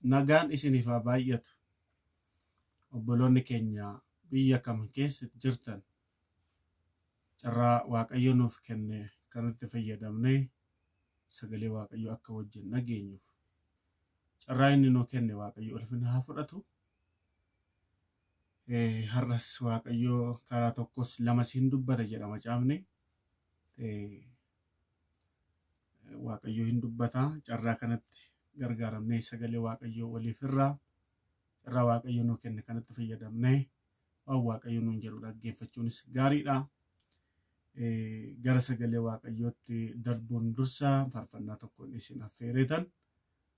Nagaan isiniif haa baay'atu. Obboloonni keenya biyya kam keessa jirtan, carraa Waaqayyo nuuf kenne kanatti fayyadamnee sagalee Waaqayyo akka wajjin dhageenyuuf carraa inni nuu kenne, Waaqayyo ulfina haa fudhatu. Har'as Waaqayyo karaa tokkos lamas hin dubbata jedha macaafni. Waaqayyo hin dubbata. Carraa kanatti gargaaramnee sagalee Waaqayyoo waliif irraa, carraa Waaqayyo nuu kenne kanatti fayyadamnee waan Waaqayyo nuun jedhu dhaggeeffachuunis gaariidha. Gara sagalee Waaqayyootti darbuun dursa faarfannaa tokkoon isin affeereetan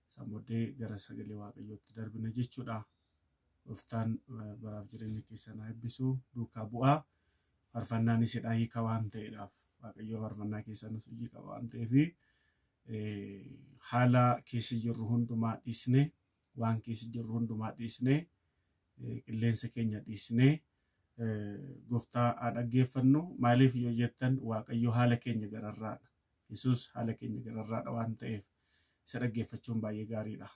isaan booddee gara sagalee Waaqayyootti darbina jechuudha. Gooftaan baraaf jireenya keessan haa eebbisu. Duukaa bu'aa. Faarfannaan isidhaa hiika waan ta'eedhaaf, Waaqayyo faarfannaa keessan hojii qaba waan ta'eef, haala keessa jirru hundumaa dhiisnee, waan keessa jirru hundumaa dhiisnee, qilleensa keenya dhiisnee gooftaa haa dhaggeeffannu. Maaliif yoo jettan, Waaqayyo haala keenya gararraadha. Yesuus haala keenya gararraadha waan ta'eef, isa dhaggeeffachuun baay'ee gaariidha.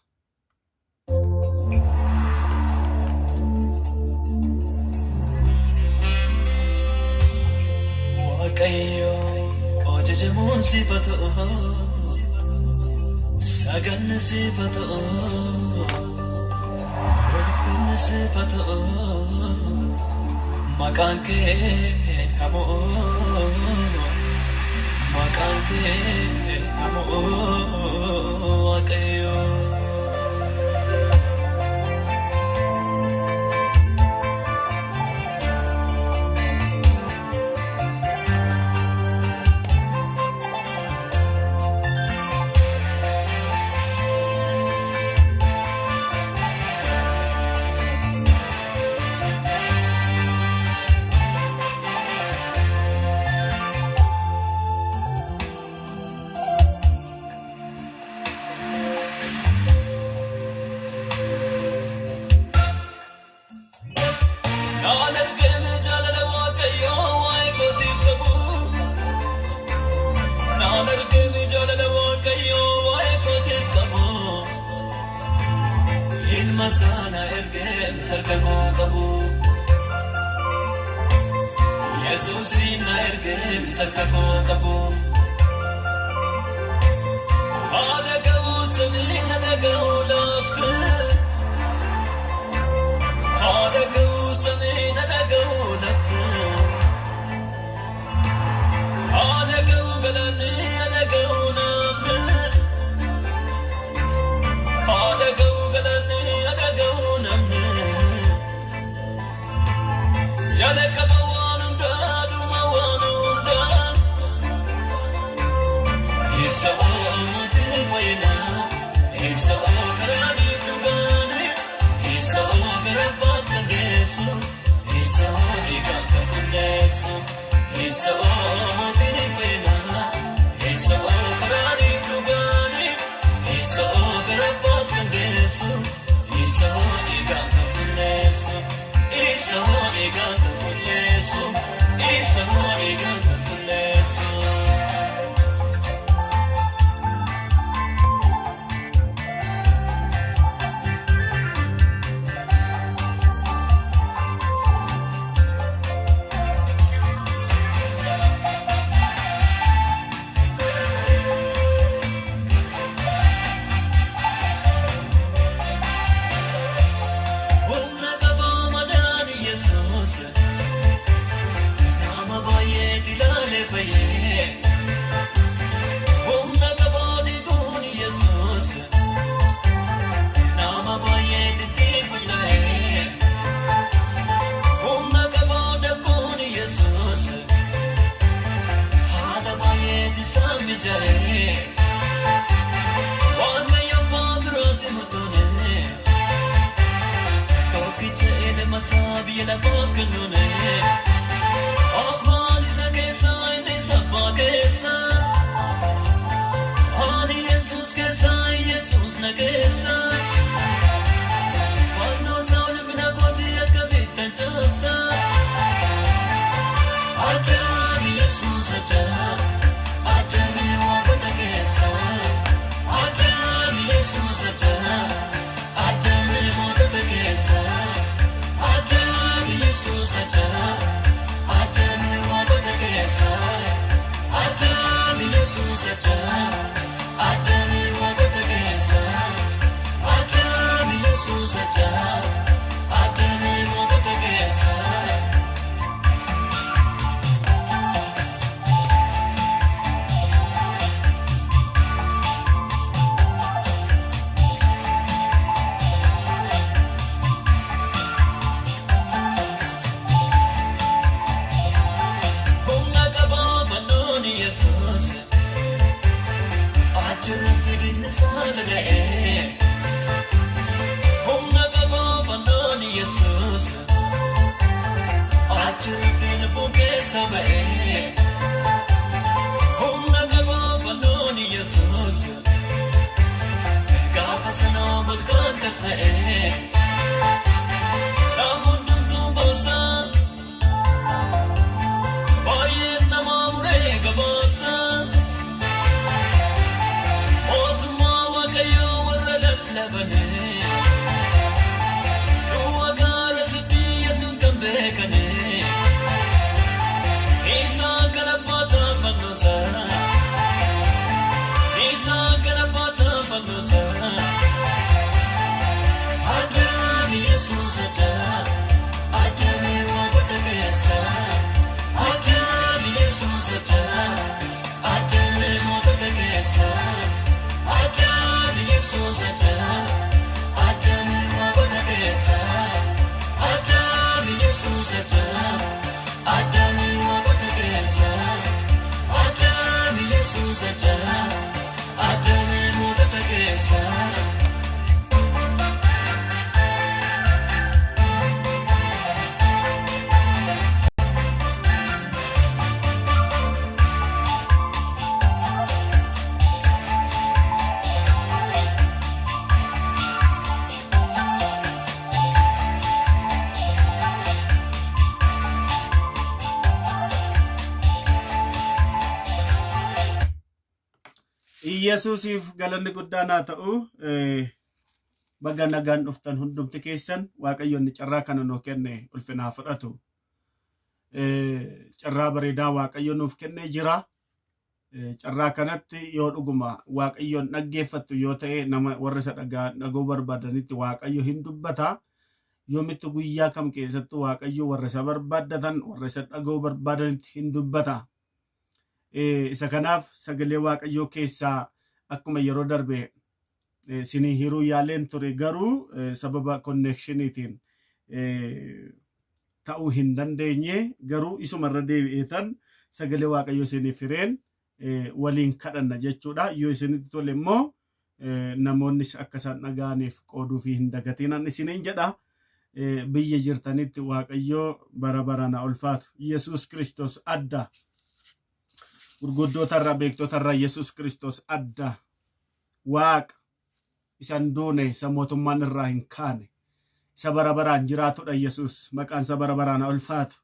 Waaqayyo ajajamuun sifa ta'u, saganni sifa ta'u, ulfinni sifa ta'u, maqaan kee hamoo, maqaan kee hamoo, Waaqayyo. Naan argame jaalala Waaqayyoo waa'ee kootiif qabu. Naan argame jaalala Waaqayyoo waa'ee kootiif qabu. Ilma sana ergee sarka koo qabu. Yesuusin na ergee sarka koo qabu. Haadha qabu samii na dhaga'u laafte. Haadha qabu samii na dhaga'u lafte. Haadha qabu galaanni na dhaga'u namni. Haadha qabu galaanni na dhaga'u namni. Jalqaba waan hundaa, dhuma waan hundaa. Isa oomate fayyinaa, isa karaa dhugaanii, isa gara bakka geessu, isa dhiigaan kan qulleessu, isa oomate fayyinaa, isa karaa dhugaanii, isa gara bakka geessu, isa dhiigaan kan qulleessu, isa dhiigaan kan qulleessu, isa dhiigaan kan qulleessu. Humna qabaa madaan Yesuus, nama baay'eetu ilaalee fayyee. Humna qabaa dhiiguun Yesuus, nama baay'eetu itti qullaa'ee. Humna qabaa dabbuun Yesuus, haala baay'eetu isaan mijaa'ee. Waaqayyo abbaa biraatti murtoonee. Tokkicha ilma isaa biyya lafaaf kennuune. Abbaan isa keessa, innis abbaa keessa. Ani Yesuus keessa, Yesuus na keessa. Fannoo isaa ulfina kootii akka bittan cabsa. Addaan Yesuus addaa, addaan waaqota keessa. Addaan Yesuus addaa, Yesuus adda, addami waaqota keessa. Addami Yesuus adda, addami mootota keessa. Humna qabaa fannoon Yesuus, achirratti bineensa dhaga'ee. Humna qabaa fannoon Yesuus, achirratti lubbuu keessa ba'ee. Humna qabaa fannoon Yesuus, gaafa sana golgaan tarsa'ee. Namoonni boosaa. Baay'een namaa muree gabaabsa. Mootummaa Waaqayyoo warra lallabane. Du'a gaara sitti Yesuus kan beekane. Isaa kan abbaa fannoosa. Isaa kan abbaa fannoosa. Addami Yesuus adda, addami waaqota keessa. Addami Yesuus adda, addami mootota keessa. Addami Yesuus adda, addami waaqota keessa. Addami Yesuus adda, addami waaqota keessa. Addami Yesuus adda, addami mootota keessa. Yesuusiif galanni guddaan haa ta'u. Baga nagaan dhuftan hundumti keessan. Waaqayyo inni carraa kana nuuf kenne ulfina haa fudhatu. Carraa bareedaa Waaqayyo nuuf kennee jira. Carraa kanatti yoo dhuguma Waaqayyoon dhaggeeffattu yoo ta'e, nama warra isa dhaga'uu barbaadanitti Waaqayyo hin dubbata. Yoomitti guyyaa kam keessattuu Waaqayyo warra isa barbaaddatan, warra isa dhaga'uu barbaadanitti hin dubbata. Isa kanaaf sagalee Waaqayyoo keessaa akkuma yeroo darbe sinii hiruu yaaleen ture, garuu sababa connectioniitiin ta'uu hin dandeenye. Garuu isuma irra deebi'eetan sagalee Waaqayyoo isiniif hireen waliin kadhanna jechuudha. Yoo isinitti tole immoo namoonnis akka isaan dhaga'aniif qooduu fi hin dagatinan isiniin jedha. Biyya jirtanitti Waaqayyoo bara baraan haa ulfaatu. Yesuus Kiristoos adda. Gurguddootarraa, beektotarraa Yesuus Kiristoos adda. Waaqa isan duune, isa mootummaan irraa hin kaane, isa bara baraan jiraatudha Yesuus. Maqaan isa bara baraan haa ulfaatu.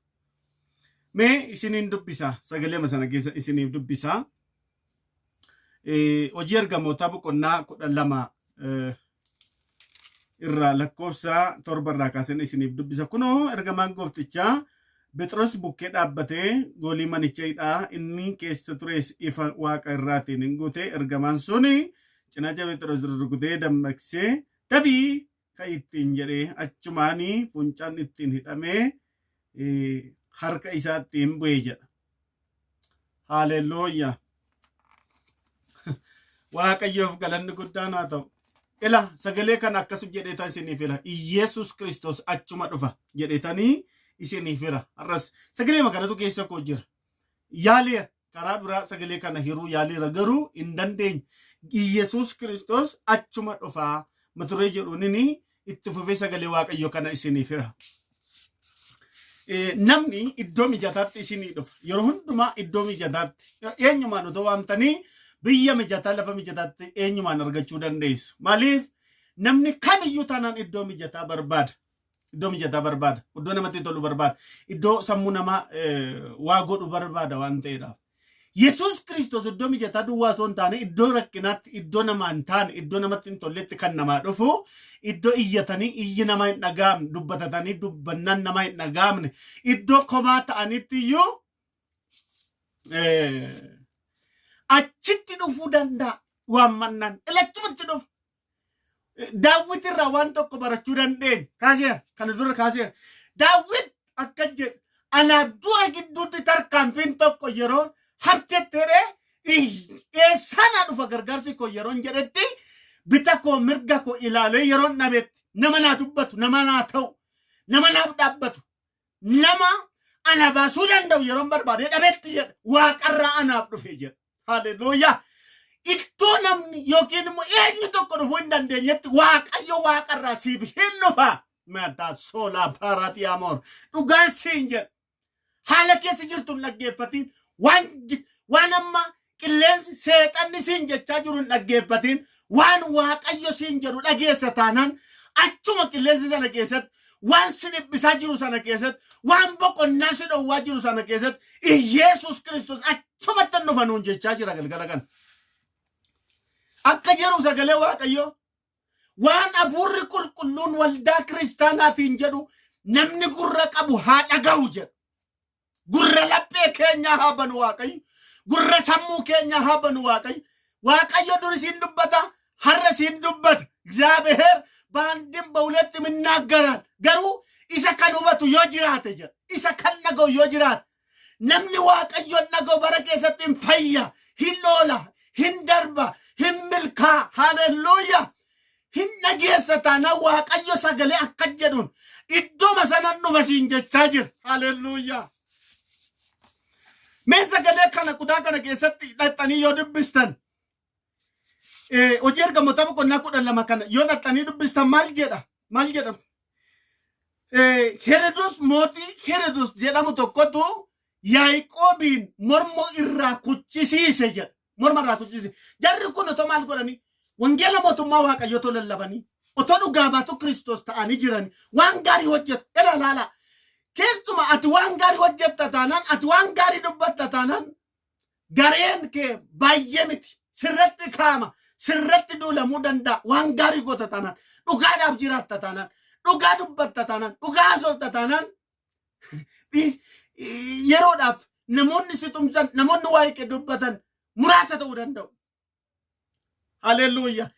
Mee isiniin dubbisa, sagalee sana keessa isiniif dubbisa. Hojii Ergamootaa boqonnaa 12 irraa lakkoofsa 7 irraa kaaseen isiniif dubbisa. Kunoo, ergamaan gooftichaa Phexros bukkee dhaabbatee goolii manicha hidhaa inni keessa tures ifa waaqa irraatiin hin guute. Ergamaan suni cinaacha Phexros rurrukutee dammaqsee, "Dafii ka," ittiin jedhee, achumaanii funcaan ittiin hidhamee harka isaatti hin bu'e jedha. Haalelluuyaa. Waaqayyoof galanni guddaan haa ta'u. Ila, sagalee kana akkas jedheetan isiniif hira. Iyeesus Kiristoos achuma dhufa jedheetanii isiniif hira. Har'as sagalee kanatu keessa koo jira. Yaaleera, karaa biraa sagalee kana hiruu yaaleera, garuu hin dandeenye. Iyesuus Kiristoos achuma dhufaa mata duree jedhuun itti fufee sagalee Waaqayyoo kana isiniif hira. Namni iddoo mijataatti isinii dhufa. Yeroo hundumaa iddoo mijataatti eenyumaan otoo waamtanii biyya mijataa, lafa mijataatti eenyumaan argachuu dandeessu. Maaliif? Namni kamiyyuu taanaan iddoo mijataa barbaada. Iddoo mijataa barbaada. Iddoo namatti tolu barbaada. Iddoo sammuu namaa waa godhu barbaada waan ta'eedhaaf. Yesuus Kiristoos iddoo mijataa duwwaa osoo hin taane, iddoo rakkinaatti, iddoo namaa hin taane, iddoo namatti hin tolletti kan namaa dhufu, iddoo iyyatanii iyyi namaa hin dhaga'amne, dubbatatanii dubbannaan namaa hin dhaga'amne, iddoo kophaa ta'anitti iyyuu. Achitti dhufuu danda'a waammannaan. Ilachumatti dhufa. Daawwit irraa waan tokko barachuu dandeenya. Kaaseera. Kana dura kaaseera. Daawwit akka jedhe anaaf du'a gidduutti tarkaanfiin tokko yeroo haftetti jedhee eessaa naa dhufa gargaarsi koo yeroon jedhetti bita koo mirga koo ilaalee yeroon dhabetti nama naa dubbatu, nama naa ta'u, nama naaf dhaabbatu, nama ana baasuu danda'u yeroon barbaadee dhabetti jedha waaqarraa anaaf dhufe jedha. Haleluuyaa. Iddoo namni yookiin immoo eenyu tokko dhufuu hin dandeenyetti Waaqayyo waaqarraa siif hin dhufa. Mataa soolaa paaraatii amoor. Dhugaan siin jedha. Haala keessa jirtu hin dhaggeeffatiin. Waan amma qilleensi seexanni siin jechaa jiru hin dhaggeeffatiin. Waan Waaqayyo siin jedhu dhageessa taanaan achuma qilleensi sana keessatti, waan si dhiphisaa jiru sana keessatti, waan boqonnaa si dhowwaa jiru sana keessatti Iyeesus Kiristoos achumatti hin dhufa nuun jechaa jira galgala kana. Akka jedhu sagalee Waaqayyoo waan hafuurri qulqulluun waldaa kiristaanaatiin jedhu namni gurra qabu haa dhaga'u jedha. Gurra laphee keenyaa haa banu Waaqayyo. Gurra sammuu keenyaa haa banu Waaqayyo. Waaqayyo dur isiin dubbata, har'a isiin dubbata. እግዚአብሔር በአንድም በሁለትም ይናገራል። Garuu isa kan hubatu yoo jiraate jedha. Isa kan dhaga'u yoo jiraate. Namni Waaqayyoon dhaga'u bara keessatti hin fayya, hin oola, hin darba, hin milkaa. Haleluuyaa. Hin dhageessa taanaan Waaqayyo sagalee akka jedhuun iddooma sanan dhufa siin jechaa jira. Haleluuyaa. Mee sagalee kana kutaa kana keessatti dhaqxanii yoo dubbistan, Hojii Ergamoota boqonnaa 12 kana yoo dhaqxanii dubbistan maal jedha? Maal jedha? Herodos, mootii Herodos jedhamu tokkotu Yaaqoobiin morma irraa kuchisiise jedha. Morma irraa kuchisiise. Jarri kun otoo maal godhanii? Wangeela mootummaa Waaqayyoo otoo lallabanii, otoo dhugaa baatu Kiristoos ta'anii jiranii waan gaarii hojjetu. Ela laala. Keessuma ati waan gaarii hojjetta taanaan, ati waan gaarii dubbatta taanaan, gareen kee baay'ee miti. Sirratti kaama. Sirratti duulamuu danda'a. Waan gaarii goota taanaan, dhugaadhaaf jiraatta taanaan, dhugaa dubbatta taanaan, dhugaa haasofta taanaan, yeroodhaaf namoonni si tumsan, namoonni waa'ee kee dubbatan muraasa ta'uu danda'u. Haleluuyaa.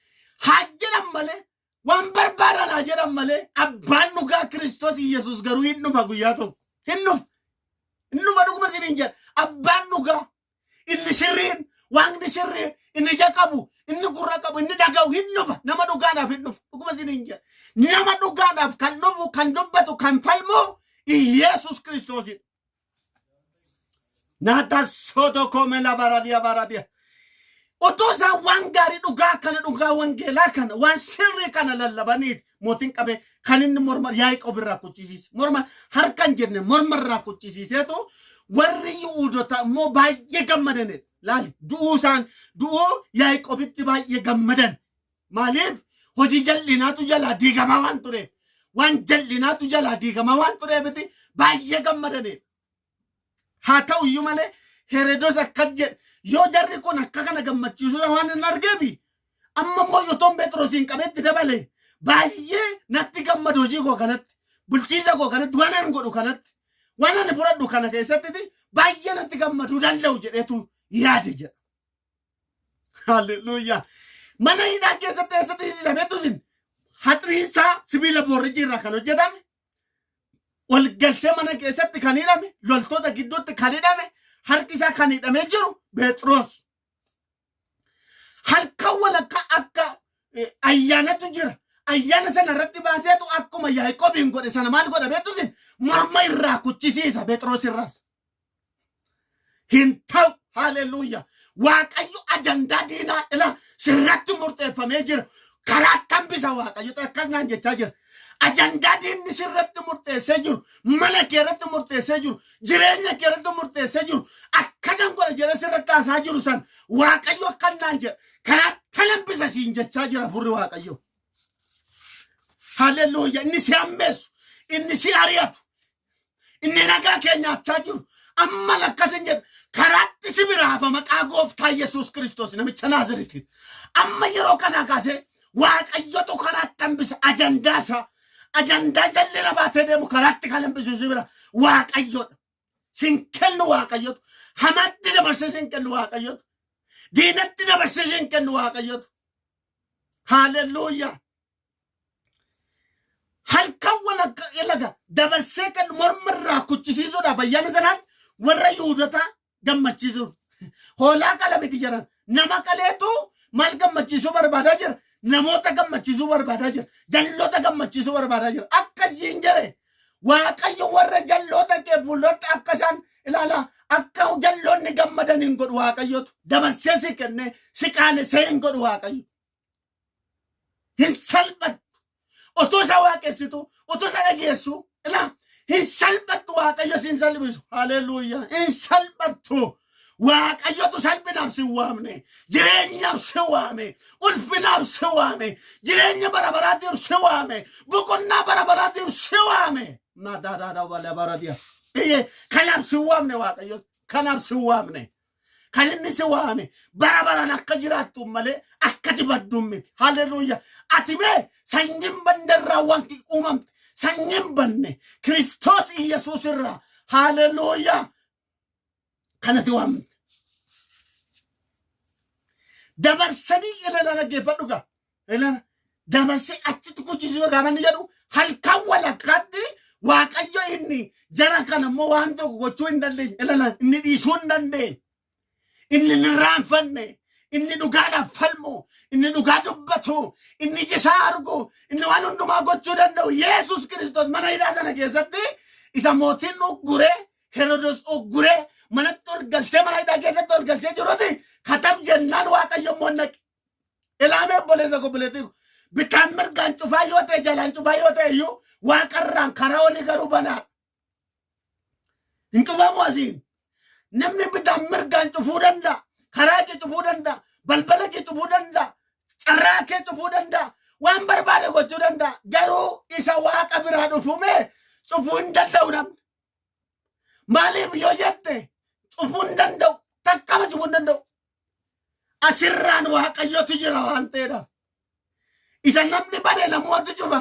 Haa jedhan malee, waan barbaadan haa jedhan malee, abbaan dhugaa Kiristoos Iyyasuus garuu hin dhufa guyyaa tokko. Hin dhufa. Hin dhufa, dhuguma isiniin jedha. Abbaan dhugaa inni sirriin, waaqni sirriin, inni ija qabu, inni gurra qabu, inni dhaga'u hin dhufa. Nama dhugaadhaaf hin dhufa. Dhuguma isiniin jedha. Nama dhugaadhaaf kan dhufu, kan dubbatu, kan falmu Iyyasuus Kiristoosidha. Naata soto komela baradia baradia. Otoo isaan waan gaarii dhugaa kana, dhugaa wangeelaa kana, waan sirrii kana lallabaniiti mootiin qabee kan inni morma Yaaqoob irraa kuchisiise. Morma harka hin jenne morma irraa kuchisiiseetu warri Yihuudota immoo baay'ee gammadanidha. Laali, du'uu isaan du'uu Yaaqoobitti baay'ee gammadan. Maaliif? Hojii jal'inaatu jalaa diigamaa waan tureef. Waan jal'inaatu jalaa diigamaa waan tureefiti baay'ee gammadanidha. Haa ta'u iyyuu malee Herodos akkas jedhe, yoo jarri kun akka kana gammachiisuu waan hin argeefi amma immoo yotoon Phexrosiin qabetti dabale baay'ee natti gammadu, hojii koo kanatti, bulchiinsa koo kanatti, waan ani godhu kanatti, waan ani fudhadhu kana keessatti baay'ee natti gammaduu danda'u jedheetu yaade jedha. Haleluuyaa. Mana hidhaa keessatti eessatti hiisisameetu isin haxiriinsaa sibiila boorrijii irraa kan hojjetame ol galchee mana keessatti kan hidhame, loltoota gidduutti kan hidhame, harki isaa kan hidhamee jiru Phexros. Halkan walakkaa akka ayyaanatu jira. Ayyaana sana irratti baaseetu akkuma Yaaqoobiin godhe sana maal godha beektu isin? Morma irraa kuchisiisa Phexros irraas. Hin ta'u. Haleluuyaa. Waaqayyo ajandaa diinaa ila sirratti murteeffamee jira. Karaa tambisa Waaqayyo akkas naan jechaa jira. Ajandaa diinni sirratti murteessee jiru, mana kee irratti murteessee jiru, jireenya kee irratti murteessee jiru, akkasan godha jedhee sirratti haasaa jiru san Waaqayyo akkan naan jedha. Karaa talambisa siin jechaa jira furri Waaqayyo. Haleluuyaa. Inni si hammeessu, inni si ari'atu, inni nagaa kee nyaachaa jiru amma lakkasin jedha, karaatti si biraa hafa maqaa gooftaa Yesuus Kiristoos namicha Naaziritiin. Amma yeroo kanaa kaasee Waaqayyotu karaatti hambisa ajandaa isaa. Ajandaa jal'ina baatee deemu karaatti kan hambisu si bira Waaqayyodha. Sin kennu Waaqayyotu. Hamaatti dabarsee sin kennu Waaqayyotu. Diinatti dabarsee si hin kennu Waaqayyotu. Haalelluuyaa. Halkan walakka ilaga dabarsee kennu morma irraa kuchisiisuudhaaf ayyaana sanaan warra Yihuudotaa gammachiisuuf. Hoolaa qala miti jedhan. Nama qaleetu maal gammachiisuu barbaadaa jira? Namoota gammachiisuu barbaadaa jira. Jalloota gammachiisuu barbaadaa jira. Akkasiin jedhe Waaqayyo warra jalloota kee fuulduratti akka isaan ilaalaa akka jalloonni gammadan hin godhu Waaqayyotu. Dabarsee si kennee si qaanesee hin godhu Waaqayyo. Hin salphattu. Utuu isa waaqessitu, utuu isa dhageessu, ilaa hin salphattu Waaqayyo si hin salphisu. Haleluuyaa. Hin salphattu. Waaqayyotu salphinaaf si waamne, jireenyaaf si waame, ulfinaaf si waame, jireenya bara baraatiif si waame, boqonnaa bara baraatiif si waame. Madaadaadha wala baradiya. Iyyee kanaaf si waamne Waaqayyo, kanaaf si waamne. Kan inni si waame bara baraan akka jiraattu malee akka dibaddu miti. Haleluuyaa. Ati mee sanyiin banne irraa wanti uumamte sanyiin banne Kiristoos Iyyasuus irraa. Haleluuyaa. Kanati waamte. Dabarsanii ilala dhaggeeffadhu gaa. Ilala dabarsee achitti kuchisiisuu gaafa inni jedhu halkan walakkaatti Waaqayyo inni jara kana immoo waan tokko gochuu hin dandeenye. Ilala inni dhiisuu hin dandeenye. Inni hin irraanfanne. Inni dhugaadhaaf falmu. Inni dhugaa dubbatu. Inni ija isaa argu. Inni waan hundumaa gochuu danda'u. Yesus Kiristoos mana hidhaa sana keessatti isa mootiin ugguree Herodos ugguree manatti ol galchee mana hidhaa keessatti ol galchee jiruti katab jennaan Waaqayyo immoo naqe. Ilaamee obboleessa koo obboleettii koo bitaan mirgaan cufaa yoo ta'e jalaan cufaa yoo ta'e iyyuu waaqarraan karaa olii garuu banaadha. Hin cufamu asiin. Namni bitaan mirgaan cufuu danda'a. Karaa kee cufuu danda'a. Balbala kee cufuu danda'a. Carraa kee cufuu danda'a. Waan barbaade gochuu danda'a. Garuu isa waaqa biraa dhufume cufuu hin danda'u namni. Maaliif yoo jette cufuu hin danda'u. Takkama cufuu hin danda'u. Asirraan Waaqayyotu jira waan ta'eedhaaf. Isa namni bane namooti cufa.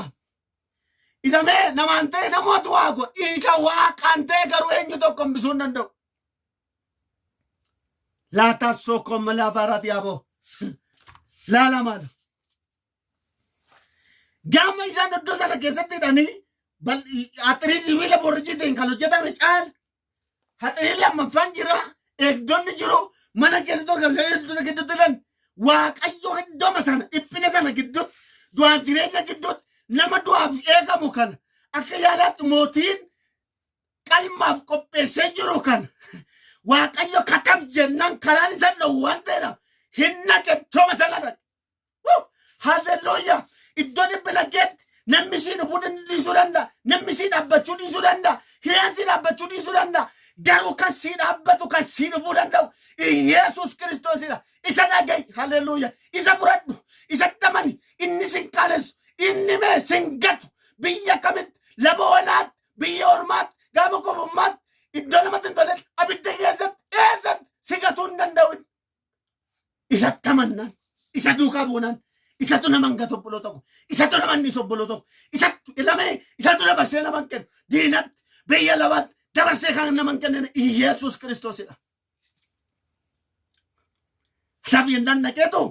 Isa mee namaan ta'e namooti waa godha. Isa waaqaan ta'e garuu eenyu tokko hambisuu hin danda'u. Laataa sookoo malaa baaraati yaaboo. Laala maala. Gaafa isaan iddoo sana keessatti hidhanii haxirii sibiila borjiitiin kan hojjetame caal haxirii lammaffaan jira eegdonni jiru mana keessatti ol galchanii eegdota gidduutti hidhan Waaqayyo iddooma sana dhiphina sana gidduutti du'aaf jireenya gidduutti nama du'aaf eegamu kana akka yaadaatti mootiin qalmaaf qopheessee jiru kana Waaqayyo katab jennaan karaan isa dhowwu waan ta'eedhaaf hin naqe iddooma sana dhaqe. Hallelujah. Iddoo dhiphina keetti namni sii dhufuu dhiisuu danda'a. Namni sii dhaabbachuu dhiisuu danda'a. Hiriyaan sii dhaabbachuu dhiisuu danda'a. Garuu kan sii dhaabbatu kan sii dhufuu danda'u Iyeesus Kiristoosidha. Isa dhaga'i. Hallelujah. Isa fudhadhu. Isatti amani. Inni sin qaanessu. Inni mee sin gatu. Biyya kamitti lafa onaatti biyya ormaatti gaafa kofummaatti iddoo namatti hin toletti abidda keessatti eessatti si gatuu hin danda'u. Isatti amannaan isa duukaa buunaan isatu nama hin gatu obboloo tokko isatu nama hin dhiisu obboloo tokko isatu ilamee isatu dabarsee nama hin kennu diinatti biyya lafaatti dabarsee kan nama hin kennine Iyeesuus Kiristoosidha. Kanaaf yennaan dhaqeetu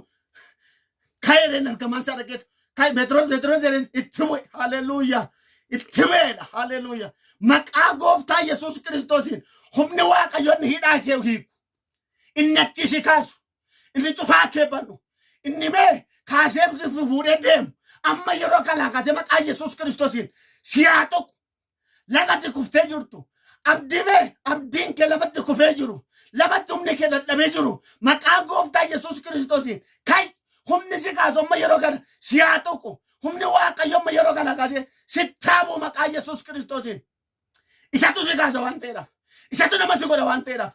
ka'eereen ergamaan isaa dhaqeetu ka'e Pheexiroos Pheexiroos jedheen itti bu'e haleluuyaa itti bu'eedha haleluuyaa maqaa gooftaa Yesuus Kiristoosiin humni Waaqayyo inni hidhaa kee hiiku inni achi si kaasu inni cufaa kee banu inni mee kaasee fuudhee deemu amma yeroo kanaa kaasee maqaa Yesuus Kiristoosiin si haa tuqu lafatti kuftee jirtu abdii mee abdiin kee lafatti kufee jiru lafatti humni kee dadhabee jiru maqaa gooftaa Yesuus Kiristoosiin kai humni si kaasu amma yeroo kana si haa tuqu humni Waaqayyo amma yeroo kana kaasee si taabuu maqaa Yesuus Kiristoosiin isatu si kaasa waan ta'eedhaaf isatu nama si godha waan ta'eedhaaf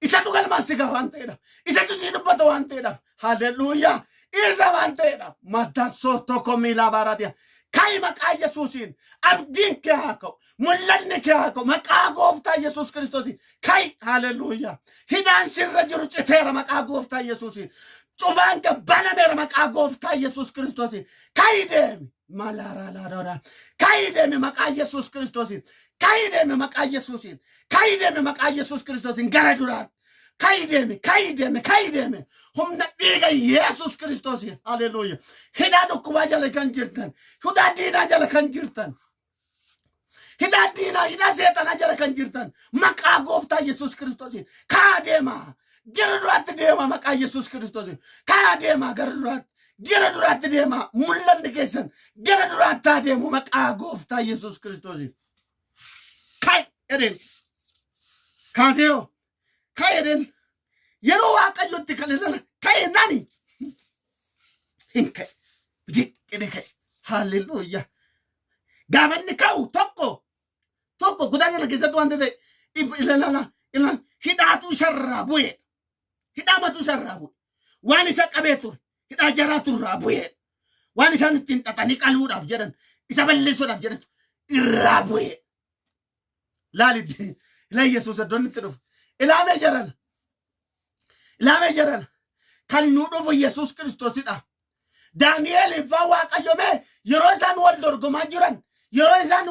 isatu galmaan si gaha waan ta'eedhaaf isatu si dubbata waan ta'eedhaaf haleluuyaa isa waan ta'eedhaaf matassoo tokko miilaa baaraatiya kai maqaa Yesuusiin abdiin kee haa ka'u mul'anni kee haa ka'u maqaa gooftaa Yesuus Kiristoosiin kai haleluuyaa hidhaan sirra jiru citeera maqaa gooftaa Yesuusiin cufaan kee banameera maqaa gooftaa Yesuus Kiristoosiin kai deemi malaaraalaadhaadha kai deemi maqaa Yesuus Kiristoosiin kai deemi maqaa Yesuusiin kai deemi maqaa Yesuus Kiristoosiin gara duraatti Ka'i deemi, ka'i deemi, ka'i deemi. Humna dhiiga Yesuus Kiristoos. Haleluuya. Hidhaa dhukkubaa jala kan jirtan, hidhaa diinaa jala kan jirtan, hidhaa diinaa, hidhaa seexanaa jala kan jirtan, maqaa gooftaa Yesuus Kiristoos ka'aa deemaa. Gara duraatti deemaa maqaa Yesuus Kiristoos. Ka'aa deemaa gara duraatti. Gara duraatti deemaa. Mul'anni keessan gara duraatti haa deemu maqaa gooftaa Yesuus Kiristoos. Ka'i jedheen. Kaasee hoo? Ka'i jedheen. Yeroo Waaqayyotti kan ilala ka'e nani hin ka'e. Bidiqqine ka'e. Haalleluuyaa. Gaafa inni ka'u tokko tokko kutaa kana keessatti wanta ta'e ilala ilala hidhaatu isarraa bu'e. Hidhaamatu isarraa bu'e. Waan isa qabee ture hidhaa jaraatu irraa bu'e. Waan isaan ittiin xaxanii qaluudhaaf jedhan isa balleessuudhaaf jedhantu irraa bu'e. Laali ila Yesuus iddoon itti dhufu. Ilaamee jarana. Ilaamee jarana. Kan nu dhufu Yesuus Kiristoosidha. Daani'eel faa Waaqayyo mee yeroo isaan wal dorgomaa jiran, yeroo isaan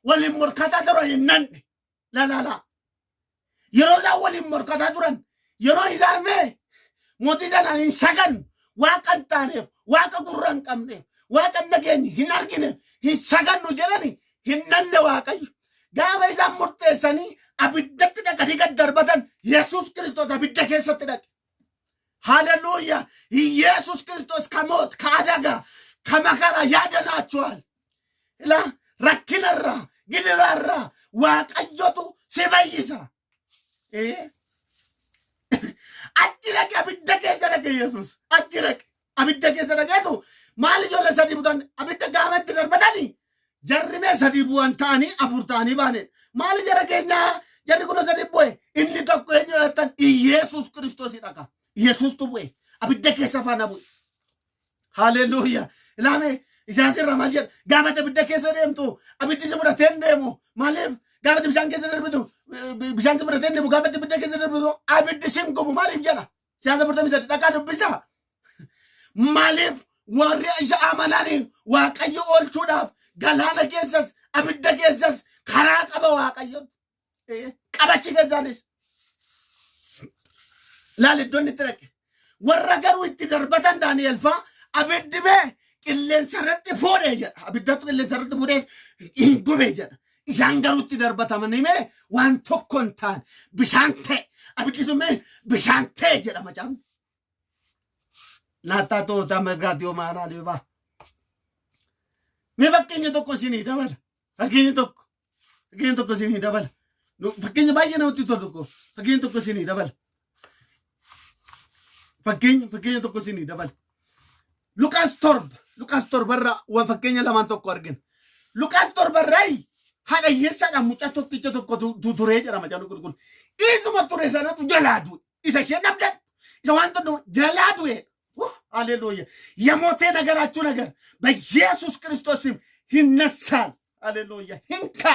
waliin morkataa turan hin nanne. Lalaala. Yeroo isaan waliin morkataa turan, yeroo isaan mee mootii sanaan hin sagan, waaqa hin taaneef, waaqa gurra hin qabneef, waaqa hin dhageenye, hin argineef hin sagannu jedhani hin nanne Waaqayyo. Gaafa isaan murteessanii abiddatti dhaqanii gad darbatan, Yesuus Kiristoos abidda keessatti dhaqe. Haleluuya! ኢየሱስ ክርስቶስ ከሞት፣ ከአደጋ፣ ከመከራ ያድናችኋል። Ilaa rakkinarraa, gidiraarraa Waaqayyotu si fayyisa. Achi dhaqe, abidda keessa dhaqe Yesuus. Achi dhaqe. Abidda keessa dhaqeetu maal ijoollee sadii butan abidda gaafa itti darbatanii jarri mee sadii bu'an ta'anii afur ta'anii baane. Maal jara keenyaa jarri kun sadii bu'e, inni tokko eenyu jettan? Yesuus Kiristoos dhaqa. Yesuustu bu'e. Abidda keessa faana bu'e. Haleluuyaa. Ilaame isaas irra maal jedha? Gaafa abidda keessa deemtu abiddi si fudhatee hin deemu. Maaliif? Gaafa bishaan keessa darbitu bishaan si fudhatee hin deemu. Gaafa ibidda keessa darbitu abiddi si hin gubu. Maaliif jedha? Siyaasa 43 dhaqaa dubbisaa. Maaliif? Warri isa amananii Waaqayyo oolchuudhaaf galaana keessas abidda keessas karaa qaba Waaqayyo. Qabachi keessaanis. Laal iddoon itti dhaqe. Warra garuu itti darbatan Daani'el faa abiddi mee qilleensa irratti fuudhee jedha. Abiddatu qilleensa irratti fuudhee hin gube jedha. Isaan garuu itti darbatamanii mee waan tokko hin taane, bishaan ta'e. Abiddi sun mee bishaan ta'e jedha macaafni. Naattaa toota mirgaatti maalaa liifaa. Mee fakkeenya tokko isinii dabala. Fakkeenya tokko. Fakkeenya tokko isinii dabala. Fakkeenya baay'ee namatti tolu tokko. Fakkeenya tokko isinii dabala. Fakkeenya tokko isinii dabala. Luqaas 7. Luqaas 7rraa waan fakkeenya lamaan tokko argina. Luqaas 7rraa haadha hiyyeessaadhaan mucaa tokkicha tokko turee jedha Macaafa Qulqulluu. Isuma ture sanatu jalaa du'e. Isa isheen dhabdan. Isa waan tokko jalaa du'e. Haleluuya. የሞተ ነገራችሁ ነገር በኢየሱስ ክርስቶስ ስም ይነሳል። Haleluuya. Hinka.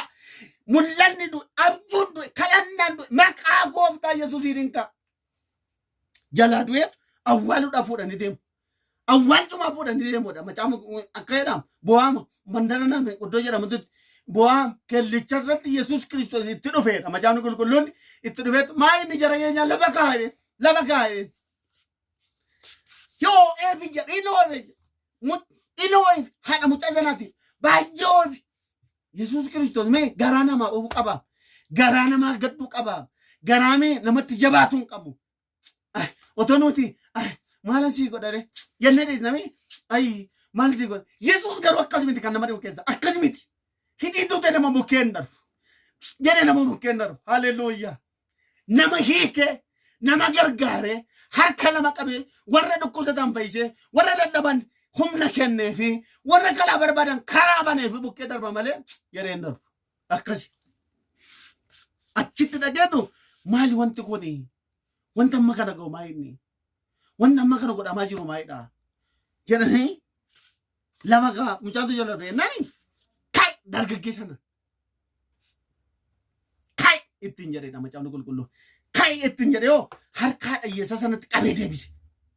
Mul'anni du'e, abjuun du'e, kadhannaan du'e, maqaa gooftaa Yesuusiin hinka. Jalaa du'eetu awwaaluudhaaf fuudhanii deemu. Awwaalchumaa fuudhanii deemudha. Macaafa akka jedhamu bo'aama mandara nama iddoo jedhamutti bo'aa kellicha irratti Yesuus Kiristoos itti dhufeedha. Macaafni Qulqulluun itti dhufeetu maa inni jara keenyaa lafa kaa'e, lafa kaa'e. Yoo eefi jedhe inni oofe inni oofe haadha mucaa sanaati baay'ee oofe. Yesuus Kiristoos mee garaa namaa ofu qaba. Garaa namaa gadduu qaba. Garaa mee namatti jabaatu hin qabu. Otoo nuti maal asii godhare jennee dhiisname, ayi maal asii godhe. Yesuus garuu akkas miti, kan nama dhibu keessa akkas miti. Hidhii tuute nama bukkeen darbu. Jedhe nama bukkeen darbu. Haleluuyaa. Nama hiikee, nama gargaaree, harka nama qabee, warra dhukkubsatan fayyisee, warra dadhaban humna kennee fi warra kalaa barbaadan karaa banee fi bukkee darba malee jedhee hin darbu. Akkasi. Achitti dhageetu maali wanti kuni? Wanta amma kana ga'u maa inni? Wanta amma kana godhamaa jiru maalidha? Jedhanii lafa gaa mucaatu jala ta'e nani kai dargaggeessa sana kai ittiin jedhedha Macaafni Qulqulluu. Kai ittiin jedhe yoo harkaa dhayyeessa sanatti qabee deebise.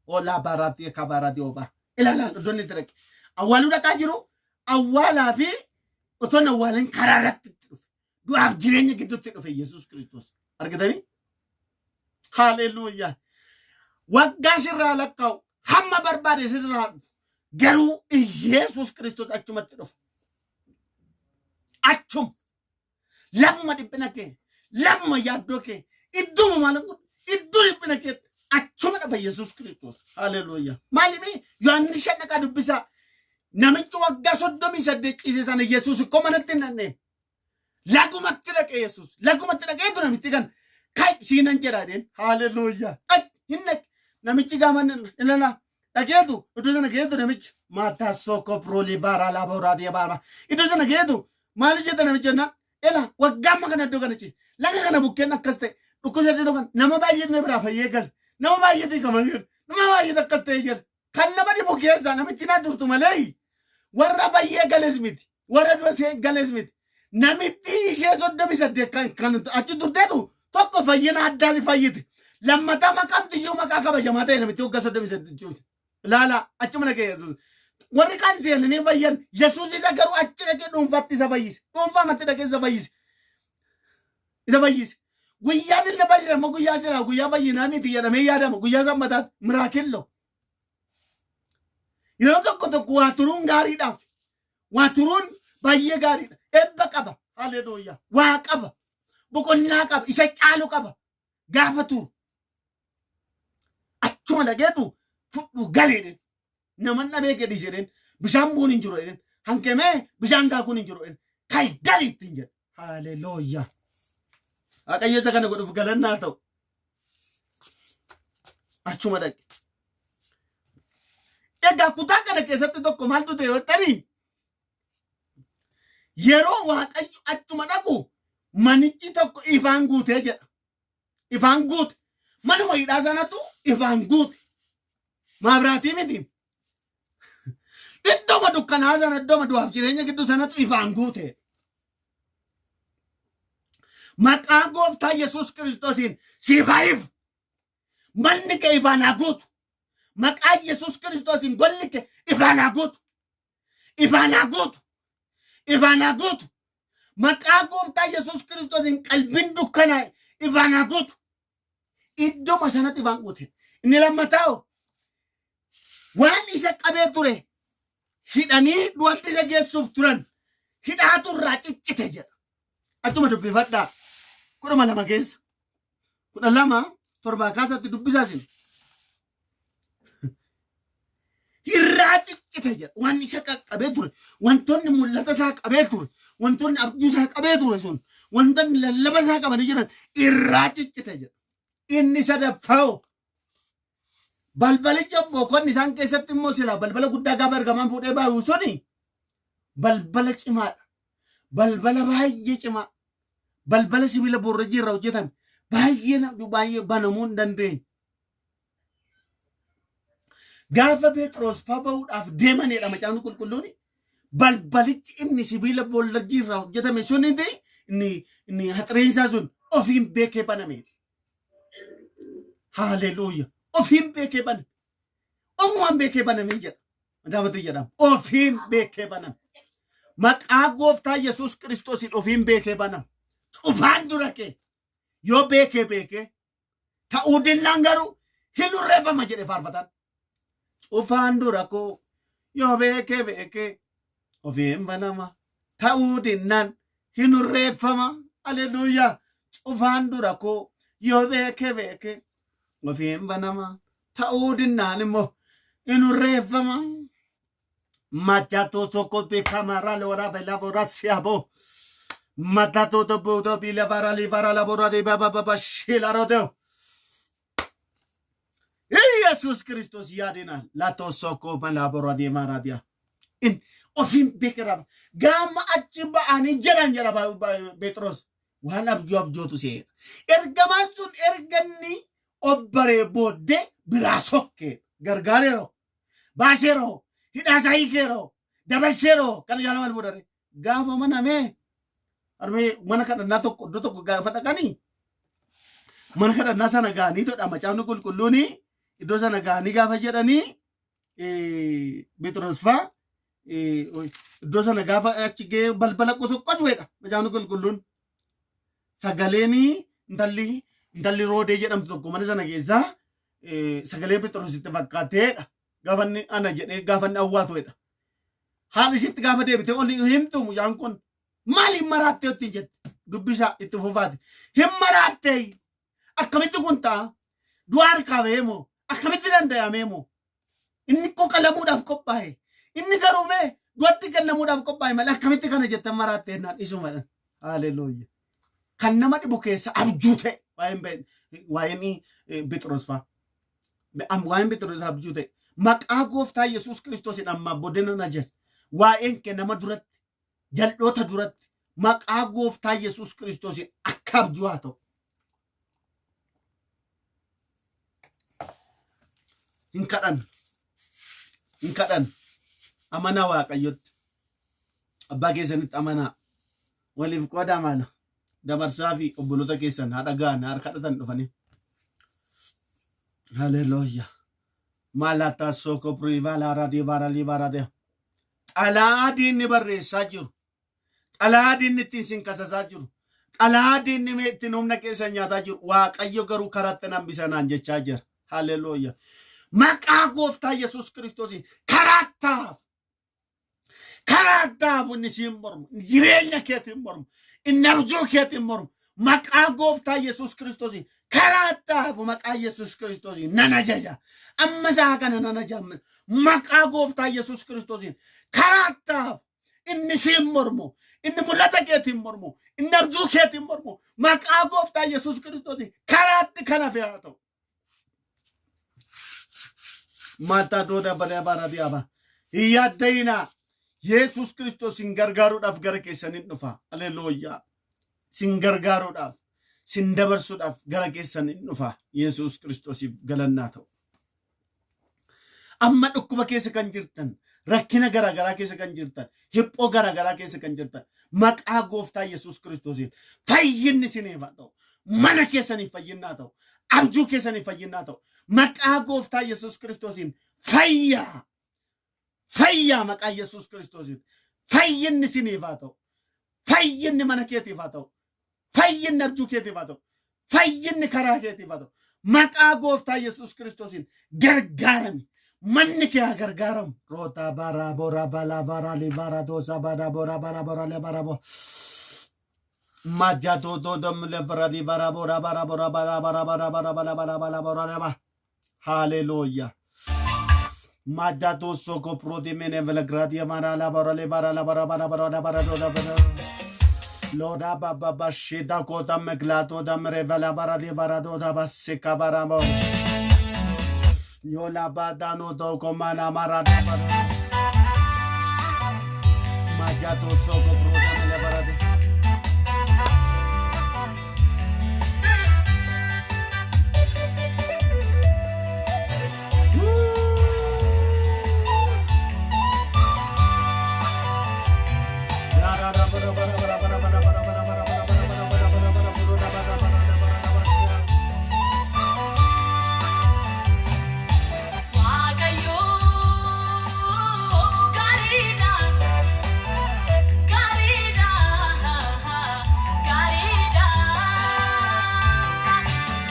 Oolaa baaraatti eekaa baaraatti oofaa. Ilaalaa iddoon itti dhaqe. Awwaaluu dhaqaa jiru, awwaalaa fi otoo hin awwaalin karaa irratti itti dhufe. Du'aaf jireenya gidduutti dhufe Yesuus Kiristoos. Argitanii? Haaleluyyaa. Waggaa sirraa lakkaa'u hamma barbaade sirraa dhufu. Garuu Iyeesus Kiristoos achumatti dhufa. Achuma. Lafuma dhiphina kee, lafuma yaaddoo kee, idduma maal iddoo dhiphina kee achuma dhafa Yesuus Kiristoos. Haleluuyaa. Maaliif Yohaannis 5 dhaqaa dubbisaa. Namichi waggaa 38 ciise sana Yesuus ikkoo manatti hin dhaqne. Lagumatti dhaqe Yesuus. Lagumatti dhaqee ture namitti kan kai siinan jedha jedheen. Haleluuyaa. Dhaqi hin dhaqe. Namichi gaafa ilala dhaqeetu iddoo sana geetu namichi maataa sookoo piroolii baaraa laabooraa deebaara. Iddoo sana geetu maal jetta namichi jennaan ela waggaa amma kana iddoo kana ciise. Laga kana bukkeen akkas ta'e dhukkubsa iddoo kana nama baay'eetu na biraa fayyee gale. Nama baay'eetu hiikama gale. Nama baay'eetu akkas ta'e gale. Kan nama dhibu keessaa namitti naa turtu malee warra bayyee gales miti. Warra dura gales miti. Namitti ishee 38 kan achi turteetu tokko fayyina addaa si fayyite. Lammataa maqaan iyyuu maqaa kabajamaa ta'e namitti waggaa 38 jechuudha. Ilaala achuma dhaqee Yesuus. Warri kaan seenanii fayyan Yesuus isa garuu achi dhaqee dhuunfaatti isa fayyise. Dhuunfaamatti dhaqee isa fayyise. Isa fayyise. Guyyaan inni fayyise immoo guyyaa silaa guyyaa fayyinaa miti jedhamee yaadama. Guyyaa sanbataatti miraakillo. Yeroo tokko tokko waa turuun gaariidhaaf. Waa turuun baay'ee gaariidha. Eebba qaba. Haleluuyaa. Waa qaba. Boqonnaa qaba. Isa caalu qaba. Gaafa turu. Achuma dhageetu fudhu galee naman dhabee gadi jedheen bishaan bu'uun hin jiru jedheen hanqemee bishaan daakuun hin jiru jedheen kai gali ittiin jedhe. Haleluuyaa. Waaqayyo isa kana godhuuf galannaa ta'u. Achuma dhaqe. Egaa kutaa kana keessatti tokko maaltu ta'e jettanii yeroo Waaqayyo achuma dhaqu manichi tokko ifaan guutee jedha. Ifaan guute. Manuma hidhaa sanatu ifaan guute. Maabiraatii miti. Iddooma dukkanaa sana iddooma du'aaf jireenya gidduu sanatu ifaan guute. Maqaa gooftaa Yesuus Kiristoosiin siif haa ifu. Manni kee ifaan haa guutu. Maqaa Yesuus Kiristoosiin golli kee ifaan haa guutu. Ifaan haa guutu. Ifaan haa guutu. Maqaa gooftaa Yesuus Kiristoosiin qalbiin dukkanaa'e ifaan haa guutu. Iddoma sanatti ifaan guute. Inni lammataa hoo? Waan isa qabee ture hidhanii du'atti isa geessuuf turan hidhaatu irraa ciccite jedha. Achuma dubbifadhaa. 12 keessa. 12 torbaa kaasatti dubbisaa isin. Irraa ciccite jedha. Waan isa qaqqabee ture, wantoonni mul'ata isaa qabee ture, wantoonni abjuu isaa qabee ture sun, wantoonni lallaba isaa qabanii jiran irraa ciccite jedha. Inni sadaffaa hoo? Balbalicha boqonni isaan keessatti immoo silaa balbala guddaa gaafa ergamaan fuudhee baayu suni balbala cimaadha. Balbala baay'ee cimaa. Balbala sibiila boorrajii irraa hojjetame. Baay'ee baay'ee banamuu hin dandeenye. Gaafa Phexros fa ba'uudhaaf deemanidha macaafni qulqulluun. Balbalichi inni sibiila boorrajii irraa hojjetame sun inni haxireensaa sun ofiin beekee baname. Haaleluuya. Ofiin beekee baname. Ofumaan beekee banamee jedha. Macaafatti jedhama. Ofiin beekee baname. Maqaa gooftaa Yesuus Kiristoosiin ofiin beekee baname. Cufaan dura kee yoo beekee beekee ta'uu dinnaan garuu hin hurreeffama jedhe faarfataan. Cufaan dura koo yoo beekee beekee ofiin banama ta'uu dinnaan hin hurreeffama. Aleluuyaa. Cufaan dura koo yoo beekee beekee ofiin banama ta'uu dinnaan immoo hin hurreeffama. Machato soko bekamara lora bela bora siabo. Matato to bodo bila vara li vara la bora de baba baba shila rodeo. Iyesus Kristos yaadina lato soko bala bora de maradia. In ofiin beekera gaama achi ba'anii jedhan jedha Phexros. Waan abjuu abjootu seera. Ergamaan sun erga inni obbaree booddee biraa sokkee gargaareeroo baaseeroo hidhaasaa hiikeeroo dabarseeroo kana jaala maal fuudhare gaafa manamee harmee mana kadhannaa tokko iddoo tokko gaafa dhaqanii mana kadhannaa sana ga'anii todha macaafni qulqulluun iddoo sana ga'anii gaafa jedhanii Phexros faa iddoo sana gaafa achi ga'ee balbala qosoqqosuedha macaafni qulqulluun. Sagaleen intalli Intalli Roodee jedhamtu tokko mana sana keessaa sagalee Phexrositti fakkaateedha. Gaafa inni ana jedhee gaafa inni awwaatuedha. Haala ishiitti gaafa deebitee ol himtu mucaan kun maal hin maraattee ittiin jette dubbisaa itti fufaati. Hin maraattee akkamitti kun ta'a? Du'a harkaa ba'ee moo? Akkamitti danda'amee moo? Inni qoqalamuudhaaf qophaa'e. Inni garuu mee du'atti kennamuudhaaf qophaa'e malee akkamitti kana jettan maraattee jennaan isumadhan. Haleluuya. Kan nama dhibu keessa abjuu ta'e waa'een Phexros fa'a. Waa'een Phexros abjuu ta'e. Maqaa gooftaa Yesuus Kiristoosiin ammaa booddee na jedhe. Waa'een kee nama duratti, jal'oota duratti, maqaa gooftaa Yesuus Kiristoosiin akka abjuu haa ta'u. Hin kadhan. Hin kadhan. Amanaa Waaqayyotti. Abbaa keessanitti amanaa. Waliif qoodaa maala. Dabarsaa fi obboloota keessan haadha ga'an haadha kadhatan dhufanii. Haleluuyaa. Malata soko privala radi vara livara de. Xalaa diinni barreessaa jiru. Xalaa diinni ittiin sin kasasaa jiru. Xalaa diinni ittiin humna keessan nyaataa jiru. Waaqayyo garuu karaatti hambisa naan jechaa jira. Haleluuyaa. Maqaa gooftaa Yesuus Kiristoosiin karaatti hafu. Karaatti hafu inni siin mormu. Jireenya keetiin mormu. Inni abjuu keetiin mormu. Maqaa gooftaa Yesuus Kiristoosiin karaatti hafu maqaa Yesuus Kiristoosiin nan ajaja. Amma isaa kana nan ajaja. Maqaa gooftaa Yesuus Kiristoosiin karaatti hafu. Inni siin mormu, inni mul'ata keetiin mormu, inni abjuu keetiin mormu, maqaa gooftaa Yesuus Kiristoosiin karaatti kan hafe haa ta'u. Maataa dooda bara bara diyaaba. Hin yaadda'inaa. Yesuus Kiristoos sin gargaaruudhaaf gara keessaniin dhufa. Haleluuyaa. Sin gargaaruudhaaf, sin dabarsuudhaaf gara keessaniin dhufa. Yesuus Kiristoosiif galannaa ta'u. Amma dhukkuba keessa kan jirtan, rakkina garaagaraa keessa kan jirtan, hiphoo garaagaraa keessa kan jirtan, maqaa gooftaa Yesuus Kiristoosiin fayyinni isiniif haa ta'u. Mana keessaniif fayyinni haa ta'u. Abjuu keessaniif fayyinni haa ta'u. Maqaa gooftaa Yesuus Kiristoosiin fayyaa. Fayyaa maqaa Yesuus Kiristoosiin. Fayyinni isiniif haa ta'u. Fayyinni mana keetiif haa ta'u. Fayyinni abjuu keetiif haa ta'u. Fayyinni karaa keetiif haa ta'u. Maqaa gooftaa Yesuus Kiristoosiin gargaarami. Manni kee haa gargaaramu. Roota bara bora bala bara li bara dosa bara bora bara bora le bara bo. Maja do do dom le bara li bara bora bara bora bara bara bara bara bara bara bara bora le ba. Hallelujah. Maja do soko pro di mene vela gradia mara la bara le bara la bara bara bara la bara do la bara. Loda baba bashida kota meglato da mrevela bara di bara do da basika bara bo. Yola badano do komana mara da bara. Majato soko pro da mele bara di. Waaqayyo gaariidha, gaariidha, gaariidha.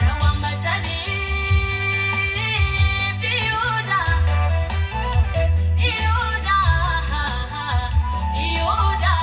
Rawwan mataniif dhiyoodha, dhiyoodha, dhiyoodha.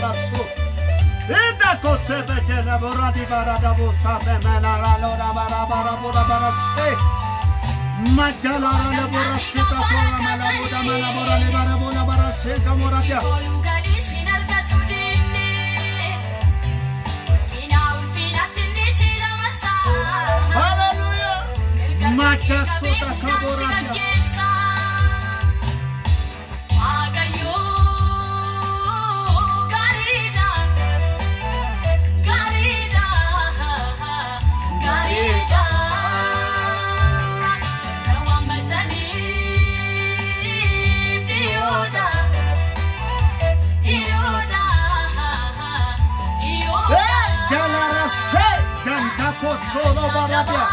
barasu. Ida kose bejele bora di bara da bota be menara lora bara bara bora bara se. Majalara le bora sita kora mala bora mala bora le bara bora bara se kamora tia. Hallelujah. Macha sota kabora tia. Solo barabia.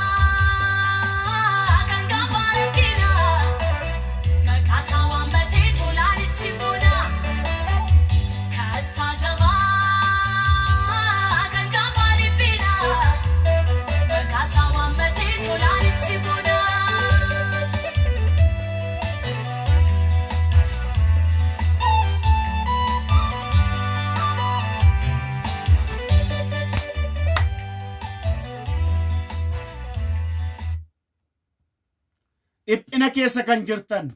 Dhiphina keessa kan jirtan,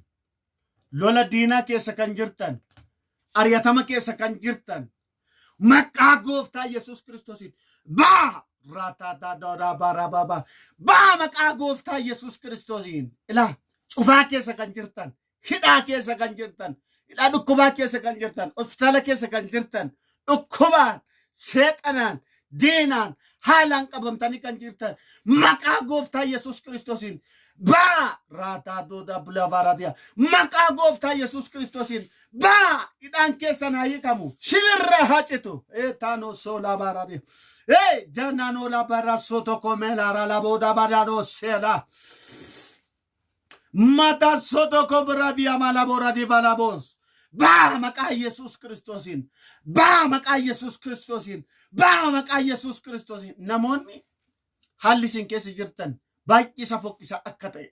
lola diinaa keessa kan jirtan, ari'atama keessa kan jirtan, maqaa gooftaa Yesuus Kiristoosiin baa raataataadoodaa baa maqaa gooftaa Yesuus Kiristoosiin ilaa cufaa keessa kan jirtan, hidhaa keessa kan jirtan, hidhaa dhukkubaa keessa kan jirtan, hospitaala keessa kan jirtan, dhukkubaan, seexanaan, diinaan, haalaan qabamtanii kan jirtan, maqaa gooftaa Yesuus Kiristoosiin baa raataa doodaa bulavaaraatiya maqaa gooftaa Yesuus Kiristoosiin baa hidhaan keessan haa hiikamu shinirra haa citu taanoo soolaa baaraatiya ee janaanoo labaraa soto komeelaara labooda badaanoo seelaa mata soto kobraviya malaboora divalaboos baa maqaa Yesuus Kiristoosiin baa maqaa Yesuus Kiristoosiin baa maqaa Yesuus Kiristoosiin. Namoonni haalli isin keessa jirtan baay'ee isa fokkisaa akka ta'e,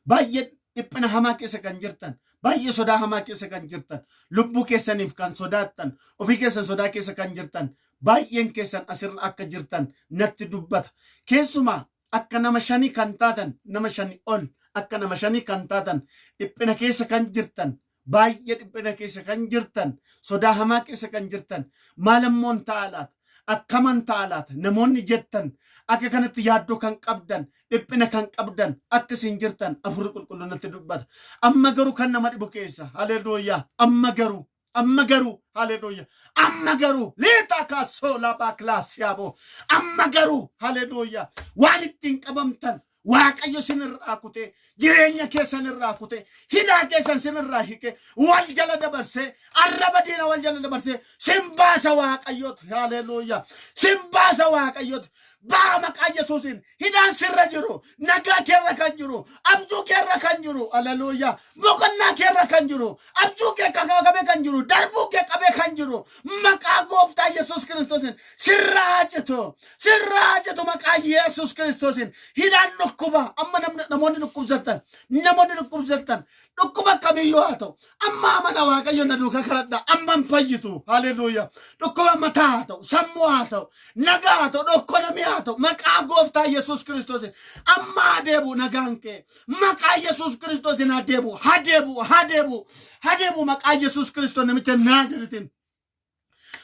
baay'ee dhiphina hamaa keessa kan jirtan, baay'ee sodaa hamaa keessa kan jirtan, lubbuu keessaniif kan sodaattan, ofii keessan sodaa keessa kan jirtan, baay'een keessan asirra akka jirtan natti dubbata. Keessumaa akka nama shanii kan taatan, nama shanii ol akka nama shanii kan taatan, dhiphina keessa kan jirtan, baay'ee dhiphina keessa kan jirtan, sodaa hamaa keessa kan jirtan, maalammoon ta'a laata, akkaman ta'a laata namoonni jettan, akka kanatti yaaddoo kan qabdan, dhiphina kan qabdan, akka isin jirtan Hafuurri Qulqulluun natti dubbata. Amma garuu kan nama dhibu keessa, haleluuyaa, amma garuu, amma garuu, haleluuyaa, amma garuu liixa kaasoo labaa kilaasiyaaboo, amma garuu, haleluuyaa, waan ittiin qabamtan Waaqayyo sinirraa kutee, jireenya keessan irraa kutee, hidhaa keessan sinirraa hiikee, wal jala dabarsee, arraba diina wal jala dabarsee, sin baasa Waaqayyooti, haleluuyaa, sin baasa Waaqayyooti. Baa maqaa Yesuusiin hidhaan sirra jiru, nagaa keerra kan jiru, abjuu keerra kan jiru, haleluuyaa, boqonnaa keerra kan jiru, abjuu kee qabee kan jiru, darbuu kee qabee kan jiru, maqaa gooftaa Yesuus Kiristoosiin sirraa citu, sirraa citu maqaa Yesuus Kiristoosiin. Hidhaan dhukkuba amma namoonni dhukkubsattan, namoonni dhukkubsattan dhukkuba kamiyyuu haa ta'u, amma amana Waaqayyo na duukaa kadhadha, amma hin fayyitu, haleluuyaa. Dhukkuba mataa haa ta'u, sammuu haa ta'u, nagaa haa ta'u, dhokkolamii haa ta'u, maqaa gooftaa Yesuus Kiristoosiin amma haa deebi'u nagaan kee, maqaa Yesuus Kiristoosiin haa deebi'u, haa deebi'u, haa deebi'u, haa deebi'u maqaa Yesuus Kiristoos namicha Naaziritiin.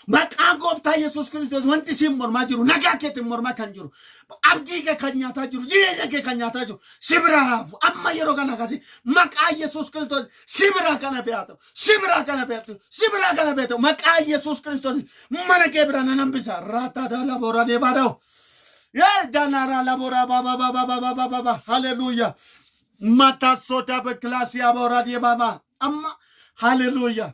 Maqaa gooftaa Yesuus Kiristoos wanti siin mormaa jiru, nagaa keetiin mormaa kan jiru, abdii kee kan nyaataa jiru, jireenya kee kan nyaataa jiru, si biraa haafu. Amma yeroo kana akkasii maqaa Yesuus Kiristoos si biraa kana fe'aa ta'u, si biraa kana fe'aa ta'u, si biraa kana fe'aa ta'u, maqaa Yesuus Kiristoos mana kee biraa nan hambisa. Raataa daala boora deebaa ta'u. Yee danaaraa laboraa baba baba baba baba baba haleluuyaa. Mataa sodaa bekilaasiyaa boora deebaa amma haleluuyaa.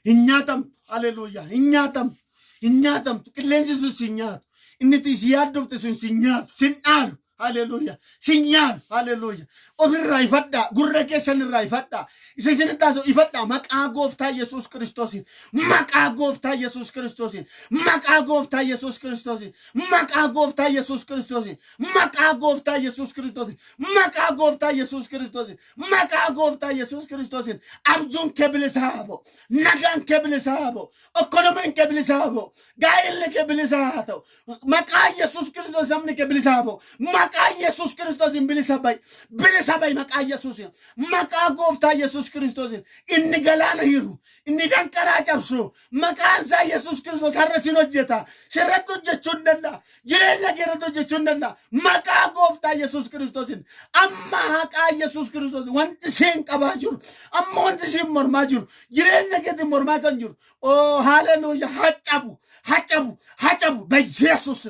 Hin nyaatamtu, haleluuyaa, hin nyaatamtu, hin nyaatamtu, qilleensi sun si nyaatu, inni si yaaddofte sun si nyaatu, si dhaalu, Haleluuyaa. Sin nyaalu. Haleluuyaa. Ofirraa ifadhaa. Gurra keessan irraa ifadhaa. Isa isin taasisu ifadhaa. Maqaa gooftaa Yesuus Kiristoosiin. Maqaa gooftaa Yesuus Kiristoosiin. Maqaa gooftaa Yesuus Kiristoosiin. Maqaa gooftaa Yesuus Kiristoosiin. Maqaa gooftaa Yesuus Kiristoosiin. Maqaa gooftaa Yesuus Kiristoosiin. Maqaa gooftaa Yesuus Kiristoosiin. Abjuun kee bilisa haa ba'u. Nagaan kee bilisa haa ba'u. Okkonomeen kee bilisa haa ba'u. Gaa'elli kee bilisa haa ta'u. Maqaa Yesuus Kiristoos sabni kee bilisa haa ba'u. Maqaa Yesuus Kiristoosiin bilisa ba'i. Bilisa ba'i maqaa Yesuusiin. Maqaa gooftaa Yesuus Kiristoosiin. Inni galaana hiru. Inni danqaraa cabsu. Maqaan isaa Yesuus Kiristoos har'a sin hojjeta. Sirratti hojjechuu hin danda'a. Jireenya kee irratti hojjechuu hin danda'a. Maqaa gooftaa Yesuus Kiristoosiin. Amma haqaa Yesuus Kiristoos wanti siin qabaa jiru. Amma wanti siin mormaa jiru. Jireenya keetiin mormaa kan jiru. Oh, haleluuya. Hacabu, hacabu, hacabu. በኢየሱስ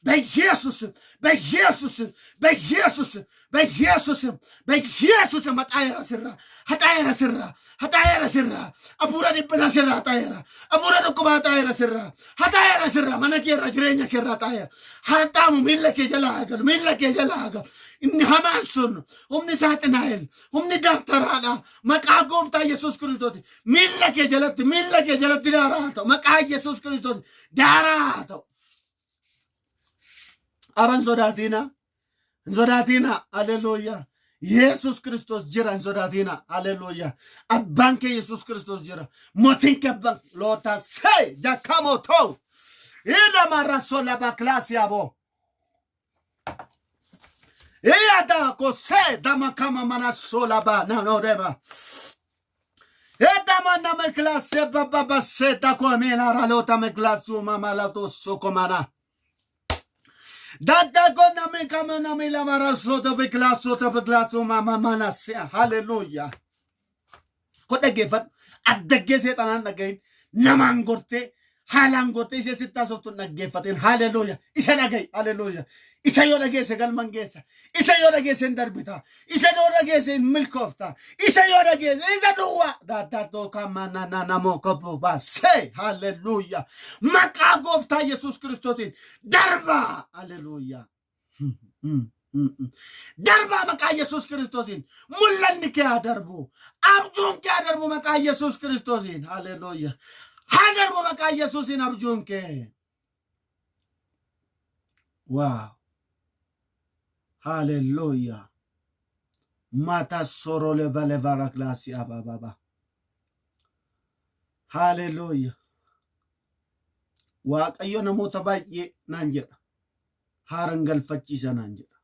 በኢየሱስ በኢየሱስ በኢየሱስ በኢየሱስ በኢየሱስ መጣየራ ስራ ሀጣየራ ስራ ሀጣየራ ስራ አቡራ dhiphina sirra haxaa'eera. Abuura dhukkuba haxaa'eera sirra. Haxaa'eera sirra mana keerra jireenya keerra haxaa'eera. Haxaamu miilla kee jala haa galu miilla kee jala haa galu. Inni hamaan sun humni saaxinaa'el humni daftaraadha. Maqaa gooftaa Yesuus Kiristooti. Miilla kee jalatti miilla kee jalatti daaraa haa ta'u. Maqaa Yesuus Kiristooti daaraa haa ta'u. Ara hin sodaatinaa. Hin sodaatinaa. Haleluuyaa. Yesus Kiristoos jira hin sodaatinaa. Haleluuyaa. Abbaan kee Yesus Kiristoos jira. Mootiin kee abbaan loota see jakkamoo ta'u. Ilama rasola baklaasi aboo. Iyada kose dama kama mana sola ba na no dema. Edama na me klase ba ba ba se ta komena ralota me klasu mama la to sokomana. Dada gona me kama na me la maraso to be klaso to be klasu mama mana se. Hallelujah. Ko dhaggeeffadhu addaggee seexanaan dhagahin namaan gortee haalaan gortee ishee sitti haasoftu hin dhaggeeffatin. Haleluuya. Isa dhagahi. Haleluuya. Isa yoo dhageesse galman geessa. Isa yoo dhageesse hin darbita. Isa yoo dhageesse hin milkoofta. Isa yoo dhageesse isa duwwaa. Daaddaatoo kama na namoo kobboo baasee. Haleluuya. Maqaa gooftaa Yesuus Kiristoosiin darbaa. Haleluuya. Darbaa maqaa Yesuus Kiristoosiin. Mul'anni kee haa darbu. Abjuun kee haa darbu maqaa Yesuus Kiristoosiin. Haleluuya. Haa darbu maqaa Yesuusiin abjuun kee. Waaw. Haleluuya. Mata sorole vale varaklaasi abababa. Haleluuya. Waaqayyo namoota baay'ee naan jedha. Haaran galfachiisa naan jedha.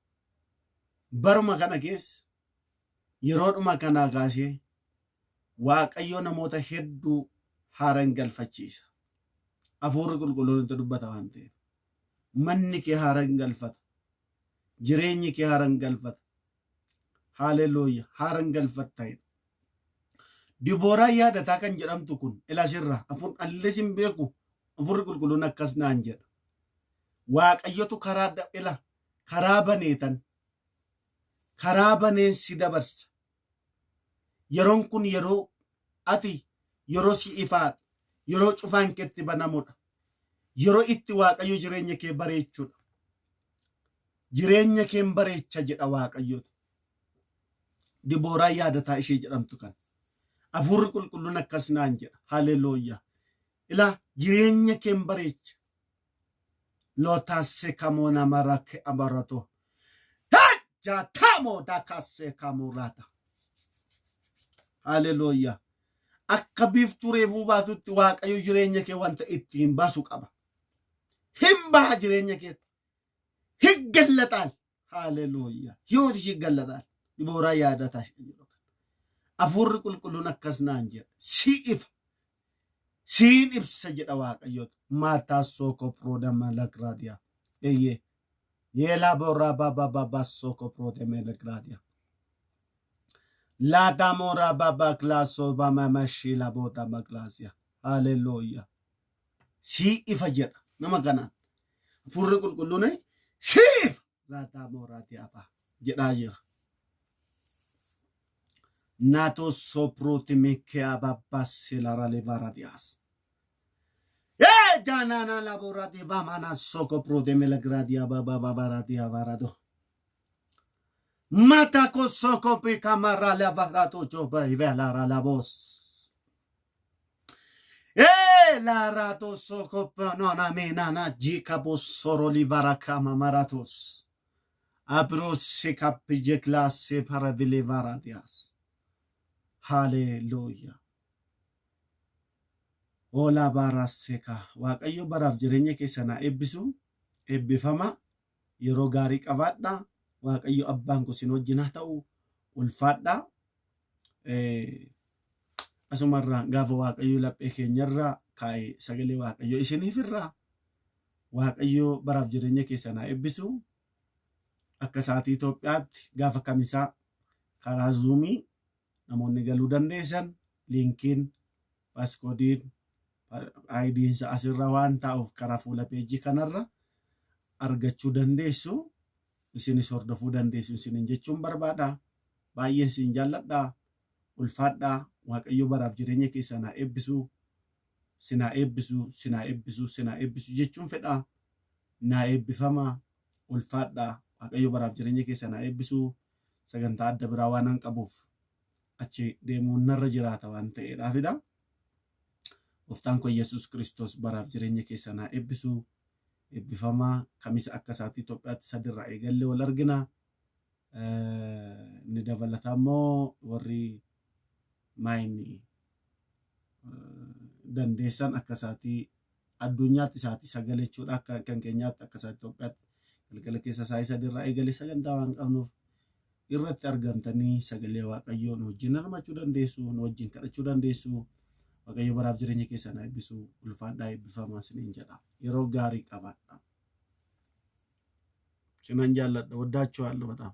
Baruma kana keessa yeroodhuma kanaa kaasee Waaqayyo namoota hedduu haaran galfachiisa. Hafuurri qulqulluun itti dubbata waan ta'eef. Manni kee haaran galfata. Jireenyi kee haaran galfata. Haleluuya. Haaran galfatta. Dibooraa yaadataa kan jedhamtu kun ilaasirraa hafuur allis hin beeku hafuurri qulqulluun akkas naan jedha. Waaqayyotu karaa ila karaa baneetan karaa baneen si dabarsa. Yeroon kun yeroo ati yeroo si ifaadha. Yeroo cufaan keetti banamudha. Yeroo itti Waaqayyo jireenya kee bareechudha. Jireenya keen bareecha jedha Waaqayyotu. Dibooraa yaadataa ishee jedhamtu kan. Hafuurri qulqulluun akkas naan jedha. Haleluuyaa. Ilaa jireenya keen bareecha. Lootaase kamoona marake abarato. Jaataamoo daakaasee kaamuraata. Haleluuyaa. Akka biiftuu reefuu baatutti Waaqayyo jireenya kee wanta ittiin baasu qaba. Hin baha jireenya keetti. Higgallaxaal. Haleluuyaa. Hiyooti ishii gallataal. Dibooraa yaadataa ishee jedhu kana. Hafuurri qulqulluun akkas naan jedha. Si ifa. Siin ibsa jedha Waaqayyotu. Maataa sooko proodama lagraadiyaa. Eeyyee. Yeelaa booraa baabaa baabaa sooko proodame lagraadiyaa. Laadamoora baabaa kilaasoo baama mashiila booda maklaasiyaa. Haleluuyaa. Sii ifa jedha nama kanaan. Hafuurri qulqulluun sii ifa. Laadamoora abaa jedhaa jira. Nato soproti meke ababa selara levaradias. E janana laborati vamana soko pro de melegradia baba babaradi avarado. Mata kosoko kamara lavarato joba ivelara lavos. E la rato soko nona menana jika bosoro livara kama maratos. Abros se classe paravile varadias. Hallelujah. Ola baraseka. Waaqayyo baraaf jireenya keessan haa eebbisu. Eebbifama. Yeroo gaarii qabaadha. Waaqayyo abbaan koo isin wajjin haa ta'u. Ulfaadha. Asumarraa gaafa Waaqayyo laphee keenyarraa kaa'e sagalee Waaqayyo isiniif irraa. Waaqayyo baraaf jireenya keessan haa eebbisu. Akka sa'aatii Itoophiyaatti gaafa kamisaa karaa Zoomii namoonni galuu dandeessan linkiin, passcodeiin, IDnsa asirra waan taa'uuf karaa fuula peejii kanarra argachuu dandeessu. Isinis hordofuu dandeessu isiniin jechuun barbaada. Baay'een isin jaalladha. Ulfaadha. Waaqayyo baraaf jireenya keessan haa eebbisu. Sinaa eebbisu, sinaa eebbisu, sinaa eebbisu jechuun fedha. Naa eebbifama. Ulfaadha. Waaqayyo baraaf jireenya keessan haa eebbisu. Sagantaa adda biraa waan an qabuuf achi deemuun narra jiraata waan ta'eedhaafidha. Gooftaan koo Yesuus Kiristoos baraaf jireenya keessan haa eebbisu. Eebbifamaa. Kamisa akka sa'aatii Itoophiyaatti 3rraa eegallee wal argina. Inni dabalataa immoo warri maayini dandeessan akka sa'aatii addunyaatti sa'aatii 9 jechuudha. Akka kan keenyaatti akka sa'aatii Itoophiyaatti galgala keessa sa'aatii 3rraa eegalee sagantaa waan qabnuuf irratti argamtanii sagalee Waaqayyoo nu wajjin hirmaachuu dandeessu, nu wajjin kadhachuu dandeessu. Waaqayyo baraaf jireenya keessan haa eebbisu. Ulfaadhaa, eebbifamaa isiniin jedha. Yeroo gaarii qabaadha. Sinan jaalladha. ወዳችኋለሁ በጣም።